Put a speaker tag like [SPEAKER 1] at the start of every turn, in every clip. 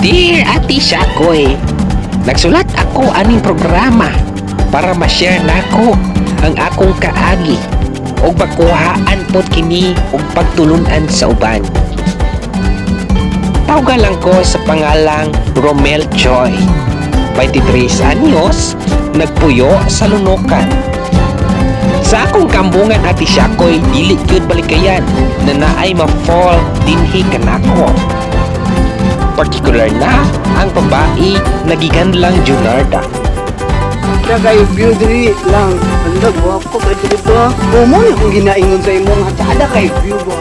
[SPEAKER 1] Dear Ate Shakoy, nagsulat ako aning programa para ma-share nako ang akong kaagi ug makuhaan pod kini og pagtulunan sa uban. Tawgan lang ko sa pangalang Romel Choi. 23 anyos, nagpuyo sa Lunukan. Sa akong kambungan, Ate Shakoy, dili gyud balikayan na naay ma-fall dinhi kanako. Particular na ang babae na giganlang Junarda.
[SPEAKER 2] Siya kayo view diri lang. Anda, guwapo kay diri ba? O mo ni akong ginaingon sa imo nga tsada kay view ba?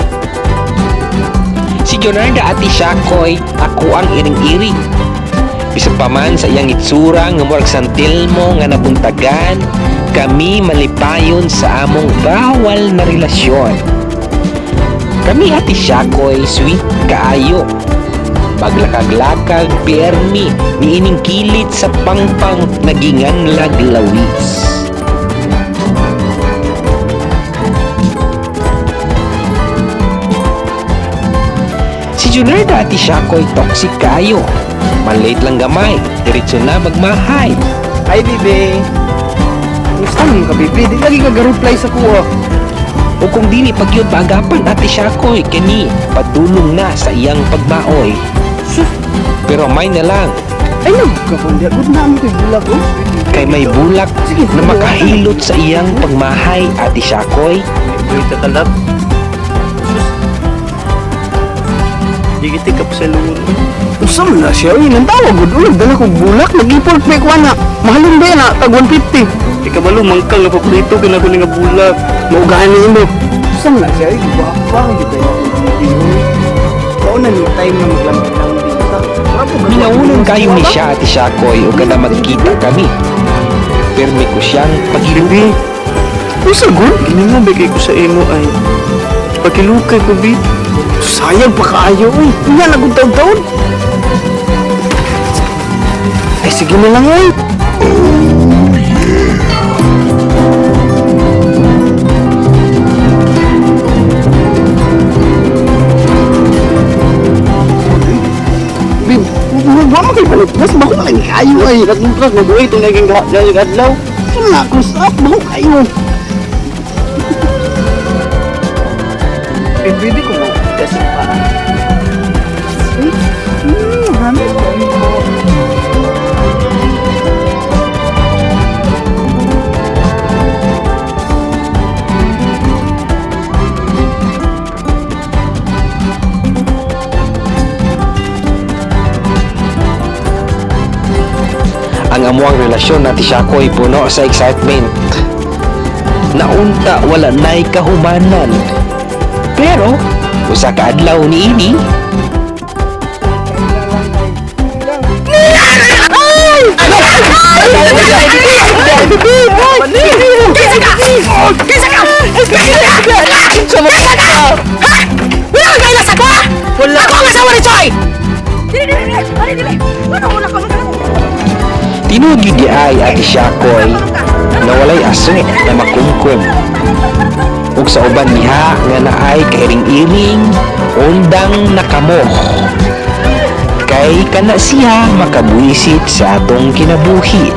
[SPEAKER 1] Si Junarda, Ate Shakoy, ako ang iring-iring. Bisan pa man sa iyang itsura nga murag santilmo nga nabuntagan, kami malipayon sa among bawal na relasyon. Kami, Ate Shakoy, sweet kaayo. Maglakag-lakag permi niining kilid sa pangpang naginganlag lawis. Si Junarda, Ate Shakoy, toxic kayo. Malate lang gamay, diretso na magmahay.
[SPEAKER 2] Hi, bibi. Gusto mo ka, bibi? Di lagi ka ga-reply sa kuha.
[SPEAKER 1] O kung dili pagyud maagapan, Ate Shakoy, kani padulong na sa iyang pagmaoy.
[SPEAKER 2] Sus!
[SPEAKER 1] Pero may na lang,
[SPEAKER 2] Ay, nagkakundi. Good na mo kay bulag, oh.
[SPEAKER 1] kay may bulak
[SPEAKER 2] Sige,
[SPEAKER 1] na makahilot sa iyang pagmahay, Ate Shakoy.
[SPEAKER 3] Uy, takalap. Sus. Di kita kapsalun.
[SPEAKER 2] Usa man na siya. Uy, nang tawag gud. Uy, dala kog bulak. Nag-import pa ko na. Mahalin ba yan, ah? Tag 150.
[SPEAKER 3] Ikabalo, mangkal nga paborito kinako ni nga bulak.
[SPEAKER 2] Maugahan ni imo. Usa man na siya. Uy, guwapa. Hindi kayo bibi, uy. Kauna ni time na maglambi-lambi ta.
[SPEAKER 1] Minaunon kayo ni siya, Ate Shakoy, o kada magkita kami. Permi ko siyang paghilubi.
[SPEAKER 2] Usa gud.
[SPEAKER 3] Giningo ba kay ko sa imo ay. Pagkilukay ko bi.
[SPEAKER 2] Sayang pa kaayo, uy. Nga na gud taon-taon. Ay, sige na lang, uy. Babe, wa man kay palit. Mas bako lang kayo ay.
[SPEAKER 3] Nagmuntras mabuhay itong naging adlaw.
[SPEAKER 2] Wala ko sa bako kayo. Eh, pwede ko mo kasi pa. Hanip ko.
[SPEAKER 1] Ang amuang relasyon, Ate Shakoy, puno sa excitement. Naunta wala na'y kahumanan. Pero, usa ka adlaw niini,
[SPEAKER 4] Kaysa ka! Kaysa ka! Kaysa ka! Kaysa ka! Ha? Wala kang kailas ako, ha? Wala. Ako ang asawa ni Choi! Dili, dili, dili! Dili, dili! Ano, wala ka, wala ka.
[SPEAKER 1] Tinuod gyud di ay, Ate Shakoy, na walay aso na makumkum. Ug sa uban diha nga naay kairing-iring, undang nakamoh. Kay kana siya makabuisit sa atong kinabuhi.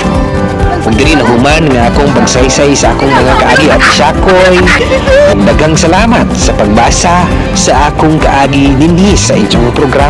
[SPEAKER 1] Ug diri nahuman nga akong pagsaysay sa akong mga kaagi, Ate Shakoy. Ug daghang salamat sa pagbasa sa akong kaagi dinhi sa inyong programa.